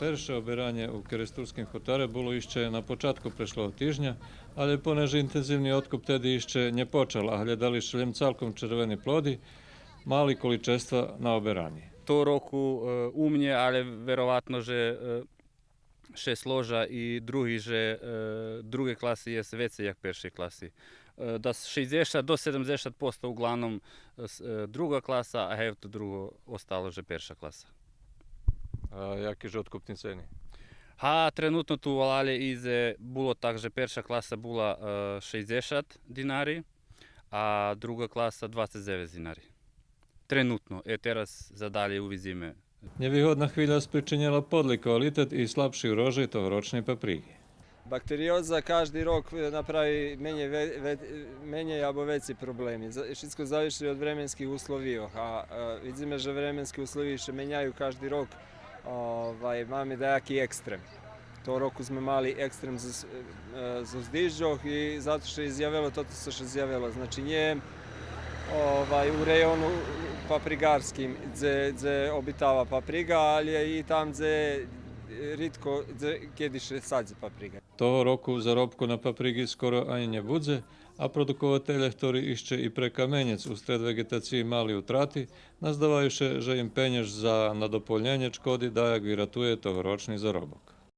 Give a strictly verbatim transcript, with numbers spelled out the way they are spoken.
Перше оберанє у Керестурским хотаре було ище на початку прешлого тижня, але понеже интензивни откуп теди ище нє почал, а глєдали ше лєм цалком червени плоди, мали количества на оберанє. Того року, е, у мнє, але вероватно же, е, ше сложа и други же, е, друге класи єст вецей як першей класи. Е, да шейдзешат до седемдзешат посто углавном, е, с-, е, друга класа, а гевто друго остало же перша класа. А яки же откупни цени? Га, тренутно ту валалє идзе, було так же перша класа була, е, шейдзешат динари, а друга класа двацец дзевец динари. Тренутно, е, тераз за далєй увидзиме. Нєвигодна хвиля спричинєла подли квалитет и слабши урожай тогорочней паприґи. Бактериоза кажди рок, е, направи менєй ве-, ве-, менєй або вецей проблеми. За-, шицко зависи од временских условийох, а, е, видзиме же временски условиї ше меняю кажди рок. Овай, маме даяки екстрем. Того року зме мали екстрем зоз, е, зоз дижджох и зато ше зявело тото цо ше зявело. Значи, нє, овай, у рејону паприґарским, дзе, дзе обитава паприґа, але и там дзе, е, ридко, дзе, кеди ше садзи паприґа. Того року заробку на паприґи скоро анї нє будзе, а продукователє, хтори ище и пре каменєц устред веґетациї мали утрати, наздаваю ше же им пенєж за надополнєнє чкоди даяк виратує тогорочни заробок.